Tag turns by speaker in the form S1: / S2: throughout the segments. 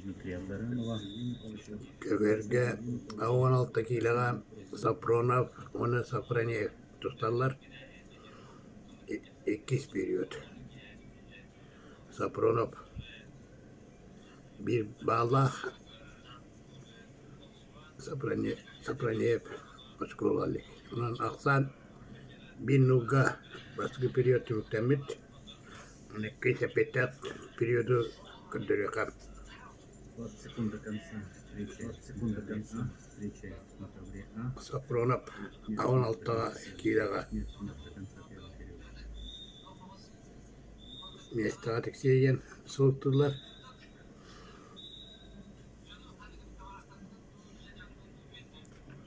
S1: Дмитрия Абдаранова.
S2: Көбүөргэ 16 киилэҕэ Сапронов уонна Сафронеев тусталлар. Иккис период. Сапронов биир бааллаах Сафронеев оскуола илик. Онон ахсаан биир нуулга бастакы период түмүктэммит. Иккис эппиэттээх периоду көрдөрүөххэ.
S1: 20 секунд до конца встречи. 20 секунд до конца встречи на ковре А.
S2: Сапронов 16 киилэҕэ
S1: Нет, нет, до конца первого периода.
S2: миэстэҕэ тиксиэ диэн сылыктыыллар.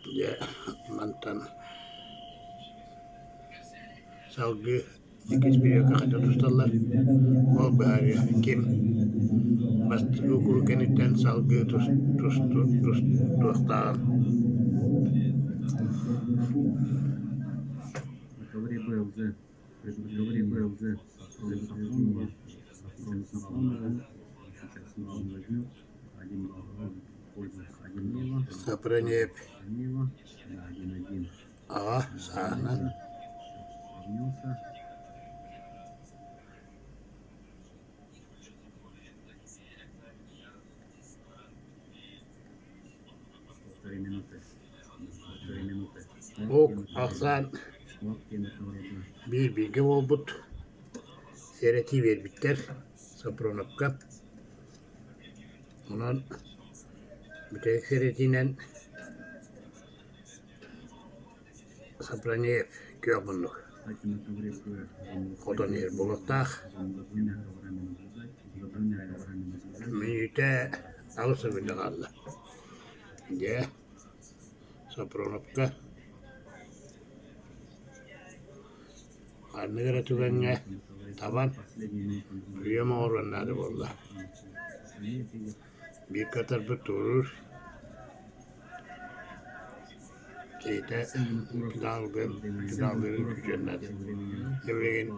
S2: Дьэ, мантан салгыы иккис периодка хайдах тусталлар, ол быһаарыа ким бастакы куру кэнниттэн салгыы тустуохтааҕын.
S1: На ковре Б уже на ковре Б уже Сафронова, Сафронова сейчас он возьмет один балл в пользу Сафронеева.
S2: Сафронеев
S1: Сафронеева, да, 1-1.
S2: аҕа сааһынан
S1: Сравнялся. Полторы минуты. Полторы минуты.
S2: Бук ахсаан
S1: Лапки на ковре Б.
S2: биир бииргэ буолбут сэрэтии биэрбиттэр Сапроновка. Онон бүтэһик сэрэтиинэн Сапронеев күөх муннук
S1: Кстати, на ковре Б
S2: хотон иһэр буолуохтаах.
S1: за двумя коврами наблюдать, за двумя коврами наблюдать.
S2: Мүнүүтэ 8 секунда хаалла. Дьэ, Сапроновка ханнык эрэ түгэҥҥэ табан
S1: Последняя минута
S2: үйэм оҥоруон наада буолла. Биир катарбыт туоруур киһитэ финалгын финаллыырын күүтүөн наада. Дьэ билигин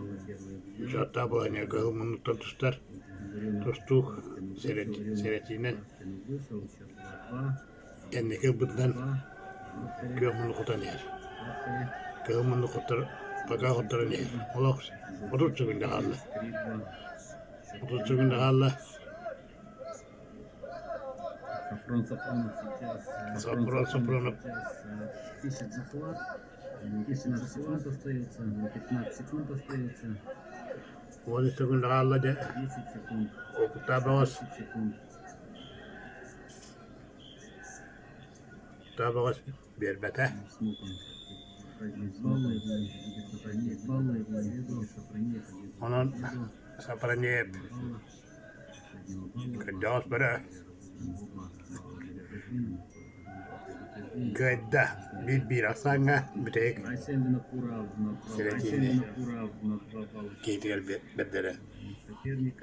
S2: учуоттаах балаһыанньа кыһыл муннуктан тустар тустуук сэрэтиинэн кэнники ылбытынан күөх муннук хотон иһэр. Кыһыл муннук хотор пока хотторон иһэр. Олох 30 секунда хаалла. 30 секунда хаалла.
S1: Сафрон Сафронов сейчас,
S2: Сафрон Сафронов
S1: сейчас ищет захват. 15 секунд остается, 15 секунд остается,
S2: 10 секунда хаалла дьэ.
S1: 10 секунд,
S2: Опыттаах бөҕөс
S1: 10 секунд.
S2: Опыттаах бөҕөс биэрбэтэ.
S1: Не смог он сохранить баллы, сохранить баллы, сохранить
S2: Онон Сафронеев
S1: балла. Последнего балла.
S2: кырдьаҕас бөрө
S1: Оба балла были отодвинуты.
S2: кыайда биир-биир ахсааҥҥа бүтэһик
S1: Айсен Винокуров на
S2: сэрэтиини
S1: Винокуров на 2 балла
S2: киһитигэр бэрдэрэн.
S1: соперника.